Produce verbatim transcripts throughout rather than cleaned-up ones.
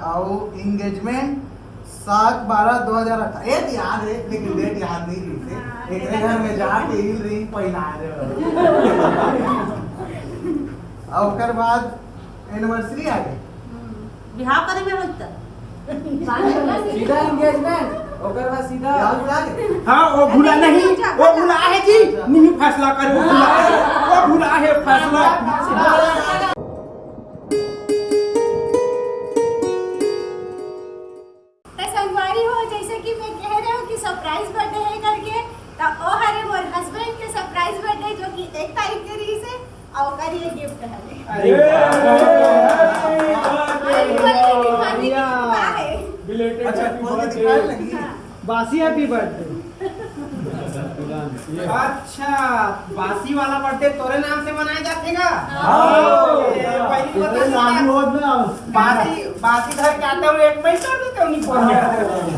अउ एंगेजमेंट सात बारह दो हजार अठारह। ए, याद है, लेकिन डेट याद नहीं रही से। हाँ, एकरे घर में जाके हील रिंग पहिना रहे हो। अउ ओकर बाद एनिवर्सरी आ गई। हम्म, बिहाव करे में होई त। सीधा एंगेजमेंट, ओकर बाद सीधा। याद भुला गए? हाँ, वो भुला नहीं, वो भुला है जी। नहीं, फैसला करो, वो भुला है, वो भुला है फैसला। त संगवारी हो, जैसे कि मैं कह रहे हूँ कि सरप्राइज बर्थडे है करके, त ओ हरे मोर हस्बैंड के सरप्राइज बर्थडे, जो कि एक तारीख के रही से, और ओकर ये गिफ्ट हरे। अरे वाह। अरे वाह। अरे वाह। Belated अच्छा, happy खोल के birthday। दिखाने लगी। हाँ। बासी हैप्पी बर्थडे। अच्छा, बासी वाला बर्थडे तोरे नाम से मनाया जाथे का? हाँ। ए, पहली बार तेरे नाम सुना। होत ना। बासी, बासी घर के आते हुए एक मई कर देते उन्हीं पर।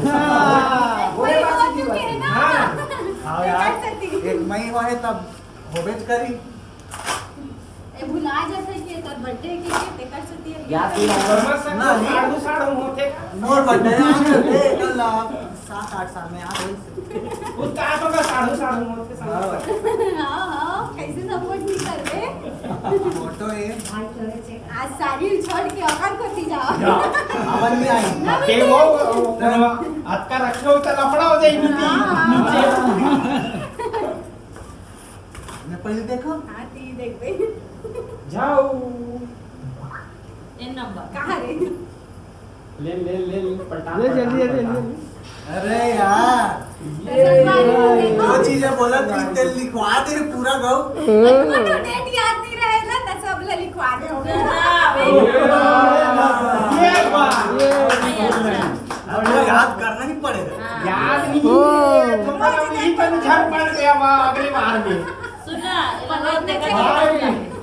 हाँ। बोले बासी की बात। हाँ। हाँ यार, एक मई हुआ है तब होबे करी। ए, भुला जाथे कि एकर बर्थडे के, के तेकर सेती ये याद नहीं। साढ़ू साढ़ू होथे। मोर बर्थडे आ जाथे, कल सात आठ साल में आ गई। उस का तो का साढ़ू साढ़ू होथे, साढ़ू साढ़ू। हाँ, हाँ, कैसे सपोर्ट नहीं करबे? फोटो ये। आज साड़ी छोड़ के ओकर कोती जाओ। आवन नहीं आई। ना ते बेटे। वो, वो, वो, अतका रखे हो तो लफड़ा हो जाए नीचे। हाँ, हाँ। नीचे। मैं पहले देखो। हाँ, ती देखबे। जाओ। एन नंबर। कहाँ रे? ले, ले, ले, ले, पलटा, ले, पलटा, जल्दी, जल्दी, पलटा। जल्दी। अरे यार, ये, ये, ये। जो चीजें बोला थी, ते लिखवा दे पूरा गाँव। फोटो डेट याद नहीं रहेला, त सब ले लिखवा दे हो। ये बात। ये। अब वो याद करना ही पड़ेगा। हाँ। याद नहीं ओ। है, तो मतलब यही तो झड़ पड़ गया वहाँ अगली बार में। सुन ना, एला देख।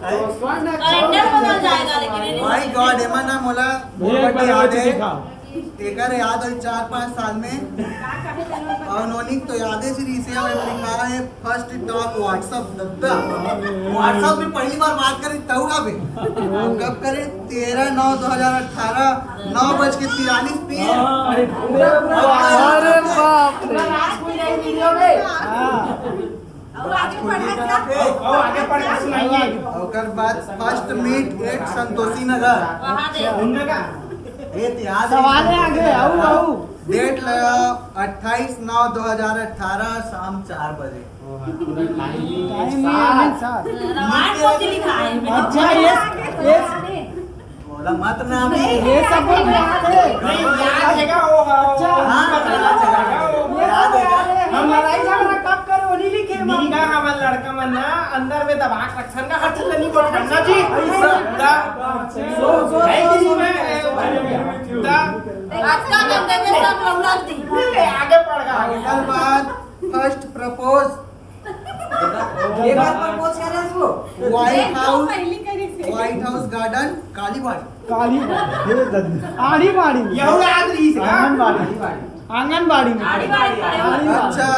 भाई, तो स्वर्ण कैलेंडर बदल जाएगा, लेकिन ये नहीं। My God, एमा ना मोला ये एक बार याद और है। दिखाओ। एकर याद है चार पाँच साल में। और नोनी तो याद है श्री से, और लिखा है फर्स्ट टॉक WhatsApp दद्दा। WhatsApp में पहली बार बात करें तब का बे। हम कब करें? तेरह नौ दो हजार अठारह, नौ बज के तिरालीस पी एम। अरे, पूरा, पूरा। अरे बाप रे। पूरा रात को ये वीडियो में। हाँ। अब आगे पढ़ा क्या? अब, अब आगे पढ़ के सुनाइए। ओकर बाद फर्स्ट मीट एट संतोषी नगर। वहाँ दे। उनमें का? ये तो याद है। सवाल है आगे, आऊ, आऊ। डेट लगा अट्ठाईस नौ दो हजार अठारह, शाम चार बजे। ओ, हाँ, पूरा टाइमिंग टाइमिंग एक साथ। साथ। रवान को भी लिखा है। अच्छा, ये, ये बोला मत ना अभी। ये सब कुछ याद है। नहीं, याद है का वो, हाँ, अच्छा। हाँ, पता याद है, लगा वो। याद है। हम लड़ाई झगड़ा कब करे, वो नहीं लिखे हम। नीगा हमार लड़का मन ना अंदर में दबा के रखन का, हाथ ले नहीं बोल करना जी। ऐसा। दा। सो, सो, है कि नहीं मैं? दा। आज का करते में सब रौनक थी। नहीं, नहीं, आगे पड़ गया। ओकर बाद फर्स्ट प्रपोज। ये बात पर पहुंच गया ना इसको। व्हाइट हाउस, पहली करी से। White house garden, Kalibari. Kalibari, हे दद्दा। आड़ी बाड़ी में। यहू याद रही से का? आंगनबाड़ी। आंगनबाड़ी में। आड़ी बाड़ी। आड़ी बाड़ी। अच्छा,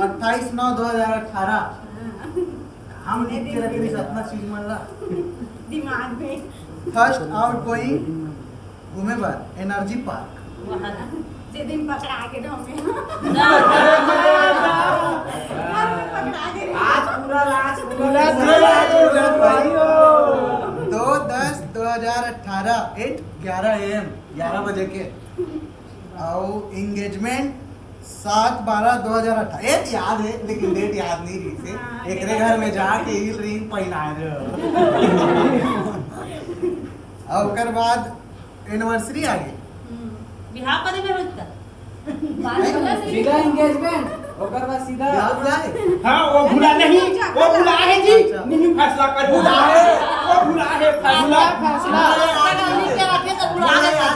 अट्ठाईस नौ दो हजार अठारह। हम लिख के रखे रही सपना चीज मन ला। दिमाग में। फर्स्ट आउट गोइंग घूमे बर एनर्जी पार्क। वहाँ। जे दिन पकड़ा के रहोगे। घर में पकड़ा के रहोगे। आज पूरा राज पूरा पूरा राज पूरा भाई हो। दो दस दो हजार अठारह, एट ग्यारह ए एम, ग्यारह बजे के। अउ एंगेजमेंट सात बारह दो हजार अठारह। ए, याद है, लेकिन डेट याद नहीं रही से। हाँ, एकरे घर में जाके हील रिंग पहिनाए रहे हो। अउ ओकर बाद एनिवर्सरी आ गई। हम्म, बिहाव करे में होत का? सीधा एंगेजमेंट, ओकर बाद सीधा बिहाव भुला गए? हाँ, वो भुला नहीं, वो भुला है जी। अच्छा। नहीं, फैसला कर भुला है, वो भुला है, फैसला। फैसला।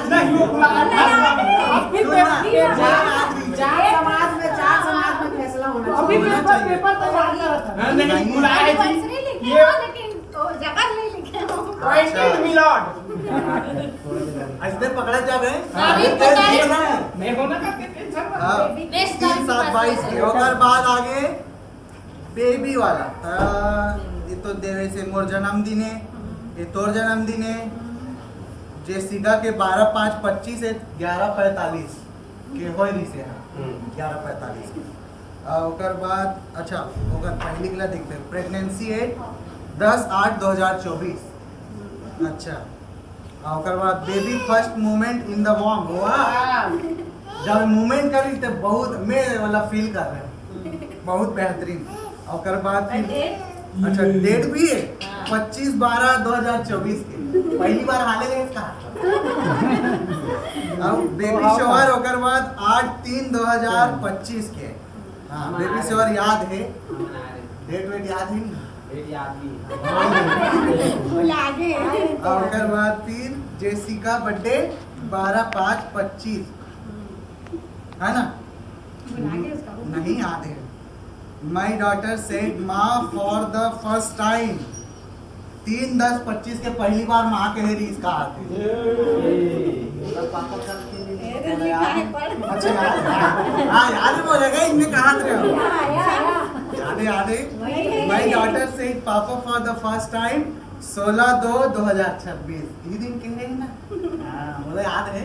नहीं, वो भुला है, फैसला। अब फिर सुनो ना, पेपर, चार आदमी, चार समाज में, चार समाज में फैसला होना अभी चाहिए। पेपर, पेपर तैयार करत है। हाँ, नहीं, भुला है जी। एनिवर्सरी लिखे ये हो, लेकिन वो जगह नहीं लिखे हो। Appointed, my lord। ऐसे पकड़ा जा गए? हाँ, अभी तेल पकड़ा है। जीतना है। मैं होना का टेंशन मत हाँ, ले। तीन सात बाईस के। ओकर बाद आगे बेबी वाला। हाँ, ये तो देवे से मोर जन्मदिन है, ये तोर जन्मदिन है। जेसिका के बारह पाँच पच्चीस हे, ग्यारह पैंतालीस के होय रहिस हे, हाँ, हम्म। ग्यारह पैंतालीस के। आ, ओकर बाद, अच्छा, ओकर पहली के ला देखते, प्रेगनेंसी हे दस आठ दो हज़ार चउबीस। अच्छा, आ, ओकर बाद baby first moment in the womb, वाह। जब मूवमेंट करी त बहुत, मैं वाला फील कर रहे हैं, बहुत बेहतरीन। ओकर बाद फिर, अच्छा, डेट भी है, हाँ। पच्चीस बारह दो हज़ार चउबीस के, पहली बार हाले गए इसका। अब बेबी शावर, ओकर बाद आठ तीन दो हज़ार पच्चीस के। हाँ, बेबी शावर याद है, डेट वेट याद है ना? डेट याद नहीं है। भुला गए। और ओकर बाद फिर जेसिका बर्थडे बारह पाँच पच्चीस, है ना? भुला गए उसका। नहीं याद है। My daughter said माँ for the first time। तीन दस पच्चीस के पहली बार माँ कहे रहिस का आते। अच्छा, याद है। हाँ, याद है, बोलेगा, इनमें कहा थे हम। याद है, याद है। My daughter said papa for the first time सोलह दो दो हज़ार छब्बीस। ये दिन कह रहे हैं ना? हाँ, बोले याद है।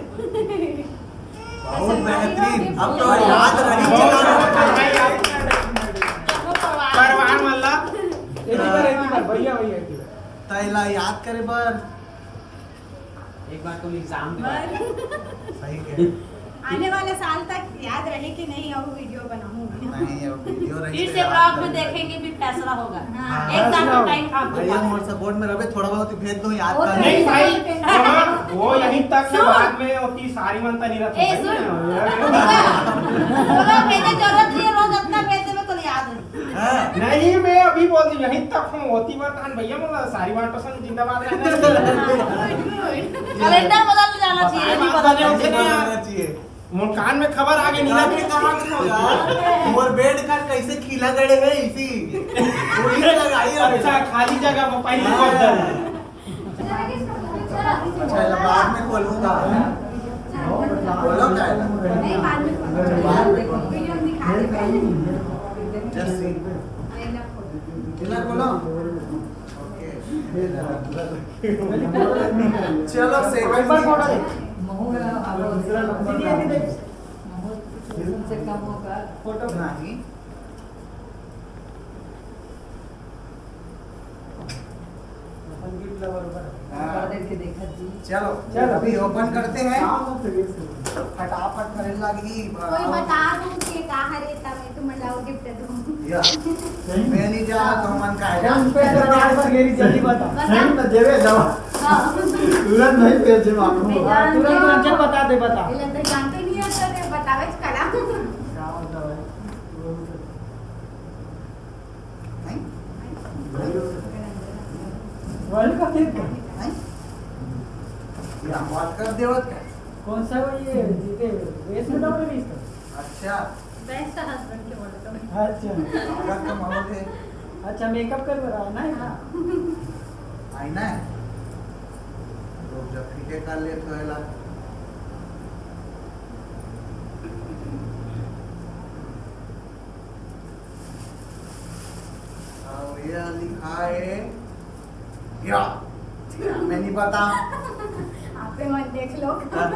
बहुत बेहतरीन। अब तो याद रही चला। परिवार वाला। एक बार, एक बार, भैया, भैया, एक बार। तैला याद करे बर। एक बार तुम एग्जाम दे। सही कहे। आने वाला साल तक याद रहे कि नहीं, अब वीडियो बनाऊंगी। नहीं, अब वीडियो रही फिर तो से याद ब्लॉग में करेंगे। देखेंगे, फिर फैसला होगा। हाँ। एक साल का टाइम आपके भैया, पास। मोर सपोर्ट में रहे, थोड़ा बहुत भेज दो, याद वो कर तो लेंगे। नहीं भाई, वहाँ वो यहीं तक है, सुन। बाद में होती सारी मनता नहीं रहती ए, भाई। सुन। पूरा भेजे जरूरत नहीं है, रोज इतना भेज देवे तो याद है। हाँ। नहीं, मैं अभी बोल दी, यहीं तक हूँ, होती बात हन भैया, मोला सारी बात पसंद जिंदाबाद रहना। कैलेंडर बदल जाना चाहिए, बताए नहीं बात बदल बदल जाना चाहिए। जाना चाहिए। मोर कान में खबर आ गई, नीला के कहा कि होगा? मोर बेड का कैसे खीला गड़े है इसी। वही लगाई है। अच्छा, खाली जगह वो पहली हाँ। बोतल। अच्छा, ये बाद में खोलूंगा। खोलो क्या है? नहीं, बाद में खोलो। बाद में खोलो। वीडियो में दिखा दे पहले। जैसे। नीला खोलो। ओके। चलो, सेकंड। महू, अब दूसरा नंबर दीदी, दीदी। महू, तुमसे कम होगा। फोटो नहीं। अपन गिफ्ट ला बरोबर। हाँ। बड़ा देख के देखा जी। चलो, चलो। अभी ओपन करते हैं। काम तो फिर से। फटाफट करे लागी। कोई बता दूं कि का हरे, तब मैं तुम लाओ गिफ्ट दूं। या। सही में? मैं नहीं जाना तो मन का है। हम पे तो बात पर मेरी जल्दी बता। बता। सही में देवे दवा। हाँ। तुरंत नहीं पे जवाब। मैं हाँ, जानती तुरंत हूँ। रंजन बता दे, बता। ये लोग तो जानते नहीं होते, तो बतावे करा। क्या होता है? नहीं? वर्ल्ड कप देख का? नहीं? ये हम बात कर देवत का? कौन सा वो ये जीते, रेस में दौड़ रही इसका? अच्छा। बेस्ट हस्बैंड के वर्ल्ड कप। अच्छा। स्वागत का माहौल है। अच्छा, मेकअप कर रहा है ना? हाँ। आईना है? तो जब फिटे कर ले तो एला। और ये लिखा है या, मैं नहीं पता। आप पे मत देख लो। हाँ।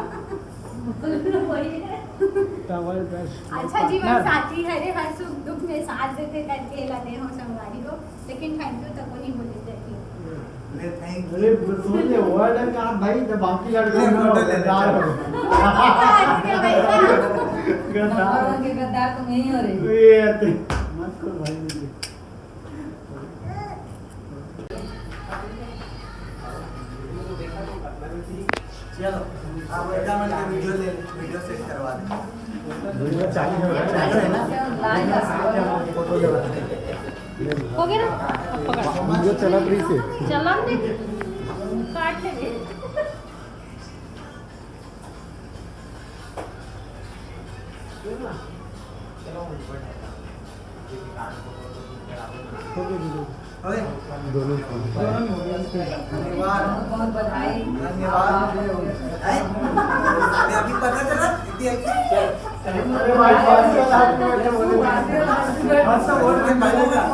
वही है। टॉवल ब्रश, अच्छा जीवन पार्टनर। साथी हरे, हर सुख दुख में साथ देथे करके एला दे हो संगवारी हो, लेकिन थैंक यू तको नहीं बोले जाती। ले, थैंक यू। अरे, सुन ले, वर्ड का भाई, जब बाकी लड़के ले, हो, फोटो ले, गद्दार ले। हो। गद्दार हो। गद्दार हो। नंबर वन के गद्दार तुम ही हो रे। ये आते। मत करो भाई मुझे। चलो, आप एकदम वीडियो ले, वीडियो सेट करवा दे। वीडियो चालू है, चालू है ना? फोटो लेवा। हो गया ना? पकड़। वीडियो चला रही से। चला दे। काट ले। दोनों। धन्यवाद। बहुत बधाई। धन्यवाद। हैं? अरे, अभी पता चला? इतनी अच्छी। अरे भाई, बात कर रहा हूँ, मैं क्या बोलूँ? बस तो बोल के बोलूँगा।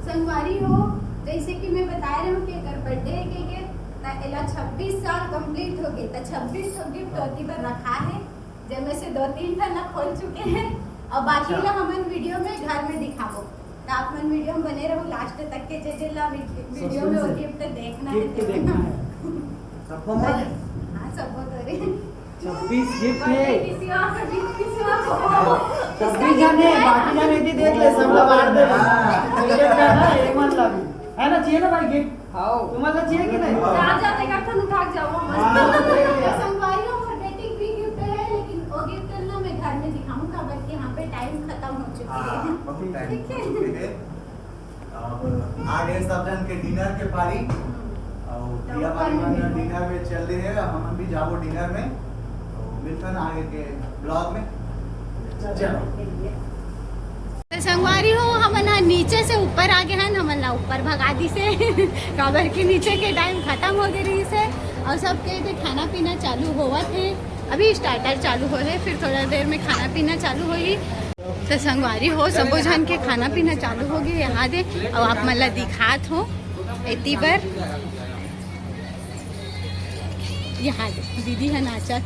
संगवारी हो, के अगर बर्थडे के के, त एला छब्बीस साल कंप्लीट हो गए, त छब्बीस ठो गिफ्ट ओती बर रखा है, जेमे से दो तीन ठन ला खोल चुके हैं, और बाकी ला हमन वीडियो में घर में दिखाबो। त आप मन वीडियो में बने रहो लास्ट तक के, जे जे ला वीडियो में वो गिफ्ट देखना है, गिफ्ट देखना है। सबको मोर? हाँ, सबको तोरे। छब्बीस गिफ्ट है। किसी और को, किसी और को। छब्बीस जन है, बाकी जन यदि देख ले, सब ला बांट दे। हाँ। एक मन ला भी। है ना, चाहिए ना भाई गिफ्ट? हाँ। तुम ला चाहिए कि नहीं? जा, जा, एक ठन उठा के जाओ, मस्त। हाँ, देख लिया। संगवारी हो, मोर बेटी के भी गिफ्ट है, लेकिन वो गिफ्ट ना मैं घर में दिखाऊं, काबर कि यहाँ पे टाइम खत्म हो चुका है। हाँ, बहुत टाइम हो चुका है। अब आ गए सब जन के डिनर के पारी। और तो भैया भाभी मन डिनर में चल रहे हैं, हम भी जाबो डिनर में। तो मिलते हैं आगे के ब्लॉग में। चलो। तो संगवारी हो, हमन ह नीचे से ऊपर आ गए हन, हमन ला ऊपर भगा दिस हे। काबर के नीचे के टाइम खत्म हो गए रहिस हे, और सबके इधर खाना पीना चालू होवत है। अभी स्टार्टर चालू हो है, फिर थोड़ा देर में खाना पीना चालू होही। तो संगवारी हो, सबो झन के खाना पीना चालू हो गए यहाँ दे, और आप मन ला दिखात हो एती बर। यहाँ दे, दीदी है नाचत।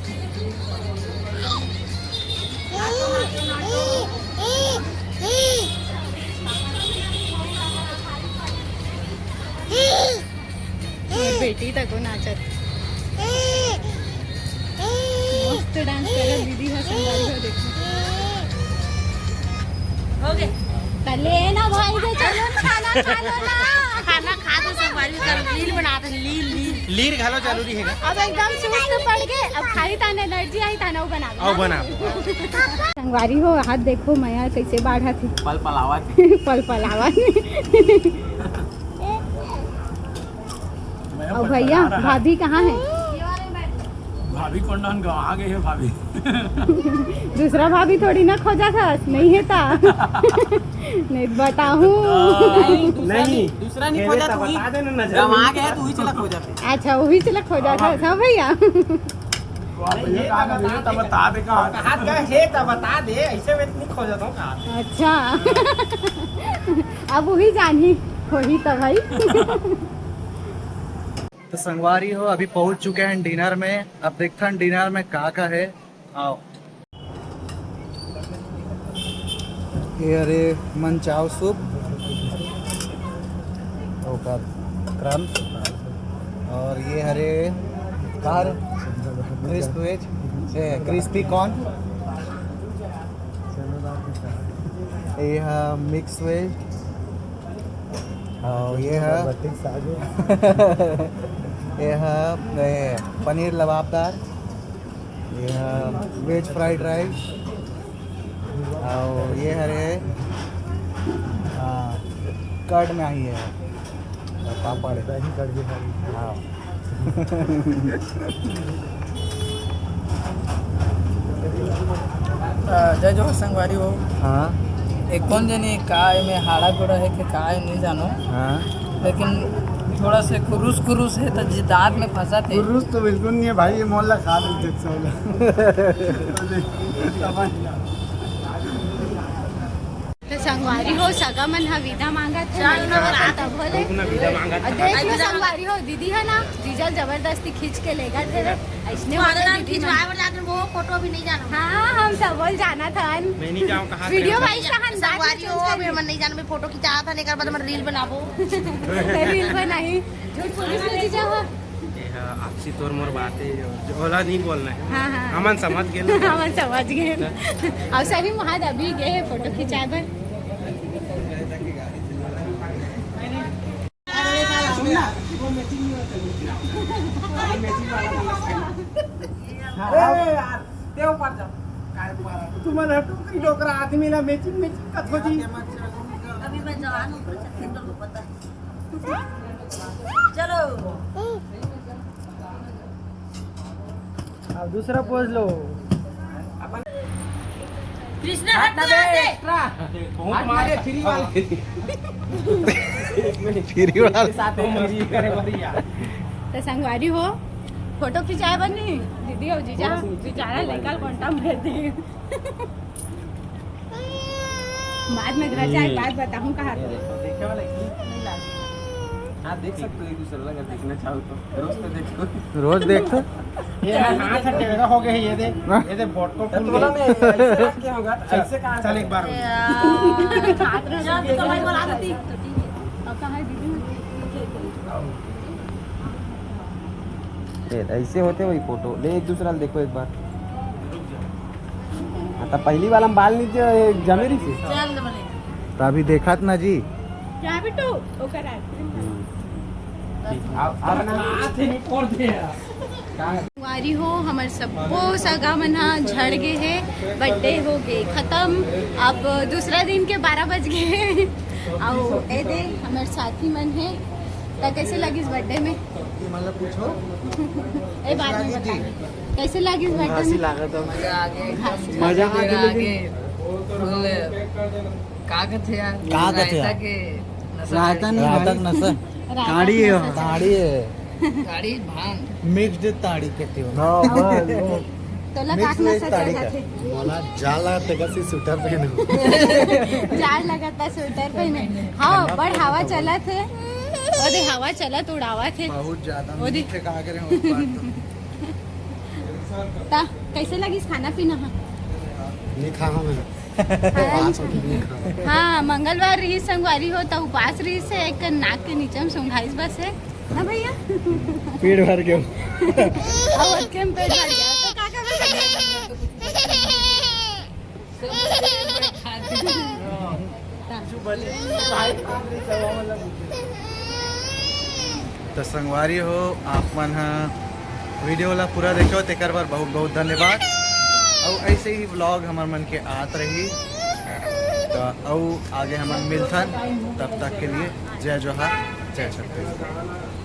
ये बेटी तको नाचत। मस्त डांस करत दीदी ह, संगवारी हो, देखो। हो गए। त ले ना भाई, दे चलो ना, खाना खा लो ना। खाना खा दो संगवारी, कर लील बनात हे, लील, लील। लील घलो जरूरी है। अब एकदम सुस्त पड़ गए, अब खाई ताने एनर्जी आई ताने वो बना। आओ बना। संगवारी हो, हाथ देखो, मया कैसे बाढ़त हे। पल पल आवाज। पल पल आवाज। और भैया, भाभी कहाँ है? भाभी कोन डाहन गवा गए है भाभी। दूसरा भाभी थोड़ी ना खोजा था, नहीं है ता। नहीं बताऊँ। नहीं, दूसरा नहीं, नहीं, दूसरा नहीं खोजा, तू ही बता देना ना, गवा गए, तू ही चला खोजा थे। अच्छा, वही चला खोजा था, हाँ भैया। अरे ये तो बता दे, तो बता दे कहाँ। कहाँ का है तो बता दे, ऐसे में नहीं खोजा था कहाँ। अच्छा। अब वही जानी, वही तो भाई। तो संगवारी हो, अभी पहुंच चुके हैं डिनर में। अब देखते हैं डिनर में का का है। आओ। ये हरे मन चाव सूप, ओकर क्रम्स, और ये हरे कार क्रिस्प वेज, ए, क्रिस्पी कॉर्न, ये है मिक्स वेज, और ये है, ये है, ए, पनीर लबाबदार, ये है वेज फ्राइड राइस, और ये हरे, हाँ, कर्ड में आई है, और पापड़। दही कर्ड भी है। हाँ। अ, जय जोहार संगवारी हो। हाँ। एक कोन जनी का एमे हाड़ा गोड़ा है कि का है, नहीं जानो। हाँ। लेकिन थोड़ा से खुरुस खुरुस है, तो जी दांत में फंसा थे। खुरुस तो बिल्कुल नहीं है भाई, ये मोहल्ला खा ले देख सो। तो संगवारी हो, सगा मन ह विदा मांगत हे, चाल नहीं ना मांगत हे, बरात। तब होले। रुक ना, विदा मांगत हे। और देख लो संगवारी हो, दीदी है ना, जीजा ल जबरदस्ती खींच के लेगत हे। ऐसने तुम्हारे होता नाम दीदी खिंचवाए मन। बर जात रहे, वो फोटो भी नहीं जाना। हाँ, हम सब बोल जाना था। मैं नहीं जाऊँ, कहाँ से वीडियो जाऊँ? भाई सहन बात में संगवारी हो, चल अभी चल। हम नहीं जाना, मैं फोटो खिंचाया था, नहीं कर बाद हम रील बनाबो। रील बनाही, झूठ बोलिस ना जीजा हो। ये ह आपसी तोर मोर बात है, जो ओला नहीं बोलना है। हाँ, हाँ। हमन समझ गए ना। हमन समझ गए। और सही महाद अभी गए हैं फोटो खिंचाए बर। अरे यार, ते ऊपर जा। तुम्हारा टोकरी डोकरा आदमी ना matching matching का खोजी। अभी मैं जवान हूँ, पर छत्तीस लोग को पता है। चलो। अब दूसरा पोज लो। कृष्णा, हट ना बे, यहाँ से। Extra। बहुत हट ना मार बे, free वाला। Free वाला। के साथ हम free करे बढ़िया। तो संगवारी हो, फोटो खिंचाए बर नहीं, दीदी हो जीजा, जीजा ला लइका ल कोंटा में भेज दे। बाद में घर जाए, ये। बाद बताऊँ कहाँ पे। देखे वाला की? नहीं लागे। हाँ, देख सकते हो एक दूसरे, अगर देखना चाहो तो। रोज तो देखो। रोज देखो। ये हाथ हटे हुए हो गए, ये दे, ये दे, बॉट को तो बोला मैं, ऐसे क्या होगा? ऐसे कहाँ चल, एक बार। यार, हाथ में जाओ, तो मैं बोला देती। तो ठीक है। अब कहाँ है दीदी? ये ऐसे होते वही फोटो। ले, एक दूसरा देखो एक बार। हाँ, तो पहली वाला में बाल नीचे जमे रही थी। चल, बोले। तो अभी देखा था ना जी। क्या बिट्टू? ओकर आइसक्रीम। संगवारी हो, हमर सब्बो सगा मन ह झड़ गे हे, बर्थडे हो गे खत्म। अब दूसरा दिन के बारह बज गे। अउ ए दे हमर साथी मन हे, त कैसे लगिस बर्थडे में? मतलब पूछो। ए बात में बता, कैसे लगिस बर्थडे में? लागत है। मजा आ गया, एकदम मजा आ गया, लेकिन फुल का कहते यार? का कहते यार? रायता के नशा रायता नहीं रायता भाई। के नशा। रायता ताड़ी है। ताड़ी है। ताड़ी भांग। मिक्स्ड ताड़ी कहते हो। हाँ, बस, बस। तोला काक नशा चढ़ा थे। बोला, जाड़ लगत तेकर से स्वेटर पहने। जाड़ लगत स्वेटर पहने। हाँ, बड़ हवा चलत हे। ओदे हवा चलत उड़ावत हे। बहुत ज्यादा ओदे। मीठे का करे हो बात तो। ता, कैसे लगिस खाना पीना? हाँ, नहीं खाहा मैं। हाँ, मंगलवार रहिस संगवारी हो, त उपास रहिस हे, एक नाक के नीचे में सूंघाइस बस हे ना भैया? पेट भर गया। अब ओतके में पेट भर गया। तो का का बस तो संगवारी हो, आप मन ह वीडियो ला पूरा देखो, तेकर बर बहुत बहुत धन्यवाद। अउ ऐसे ही व्लॉग हमर मन के आत रही, तो अउ आगे हमन मिलथन। तब तक के लिए जय जोहार, जय छत्तीसगढ़।